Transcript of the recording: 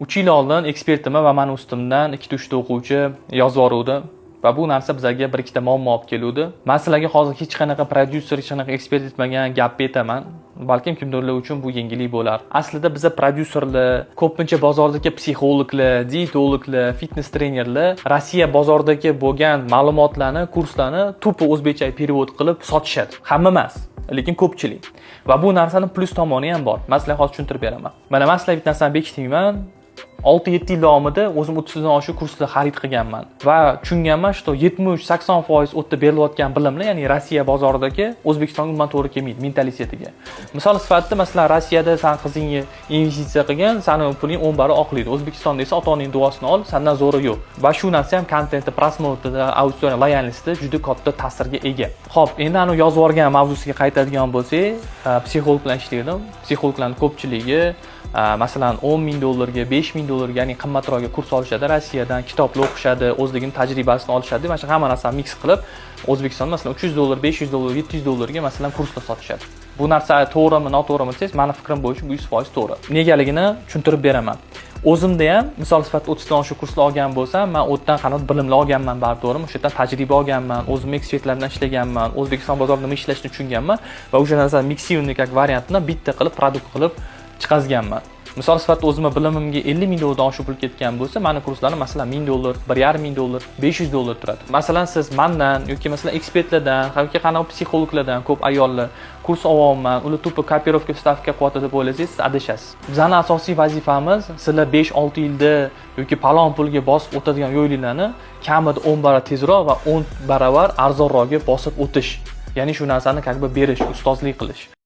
3 yil oldin ekspertima va mani ustimdan ikkita, uchta o'quvchi yozib yuboruvdi va bu narsa bizlarga bir ikkita muammo olib keluvdi. Man sizlarga hozir hech qanaqa prodyuser, hech qanaqa ekspert aytmagan gapni aytaman, balkim kimdirlar uchun bu yengillik bo'lar. Aslida biza prodyuserlar, ko'pincha bozordagi psixologlar, dietologlar, fitness trenerlar Rossiya bozoridagi bo'lgan ma'lumotlarni, kurslarni тупо o'zbekcha перевод qilib sotishadi. Hamma emas, lekin ko'pchilik. Va bu narsani plyus tomoni ham bor, man sizlarga hozir tushuntirib beraman. Mana, man sizlarga bitta narsani bekitmayman: 6-7 yil davomida o'zim 30dan oshiq kurslar xarid qilganman va tushunganman, что 70-80% u yerda berilayotgan bilimlar, ya'ni Rossiya bozoridagi, O'zbekistonga umuman to'g'ri kelmaydi mentalitetiga. Misol sifatida, masalan, Rossiyada san qizingga investitsiya qilgan, sani puling 10 barobar oqlaydi. O'zbekistonda esa ota onang duosini ol, sandan zo'ri yo'q. Va shu narsa ham kontentni просмотр ida, auditoriya лояльность da juda katta ta'sirga ega. Ho'p, endi anavi yozib yuborgan mavzusiga qaytadigan bo'lsak, psixolog bilan ishlaydim. Psixologlarni ko'pchiligi, masalan, 10 000 dollarga, 5000 dollarga, ya'ni qimmatroqga kurs olishadi Rossiyadan, kitoblar o'qishadi, o'zligini tajribasini olishadi. Mana shu hamma narsani mix qilib, O'zbekistonda, masalan, 300 dollar, 500 dollar, 700 dollarga, masalan, kurslar sotishadi. Bu narsa to'g'rimi, noto'g'rimi desangiz, mani fikrim bo'yicha bu 100% to'g'ri. Negaligini tushuntirib beraman. O'zimda ham, misol sifatida, 30dan oshiq kurslar olgan bo'lsam, man u yerdan qanaqa bilimlar olganman baribir, to'g'rimi? O'sha yerdan tajriba olganman, o'zimni ekspertlar bilan ishlaganman, O'zbekiston bozorida nima ishlashni tushunganman va o'sha narsani миксированный как variantini bitta qilib, продукт qilib chiqazganman. Misol sifatida, o'zimni bilimimga 50 000 dollardan oshiq pul ketgan bo'lsa, mani kurslarim, masalan, 1000 dollar, 1500 dollar, 500 dollar turadi. Masalan, siz mandan yoki, masalan, ekspertlardan yoki qanaqa psixologlardan, ko'p ayollar kurs olyapman, ular тупо копировка, вставка qilyapti deb o'ylasangiz, siz adashasiz. Bizani asosiy vazifamiz sizlar 5-6 yilda yoki palon pulga bosib o'tadigan yo'linglarni kamida 10 barobar tezroq va 10 baravar arzonroqga bosib o'tish, ya'ni shu narsani как бы berish, ustozlik qilish.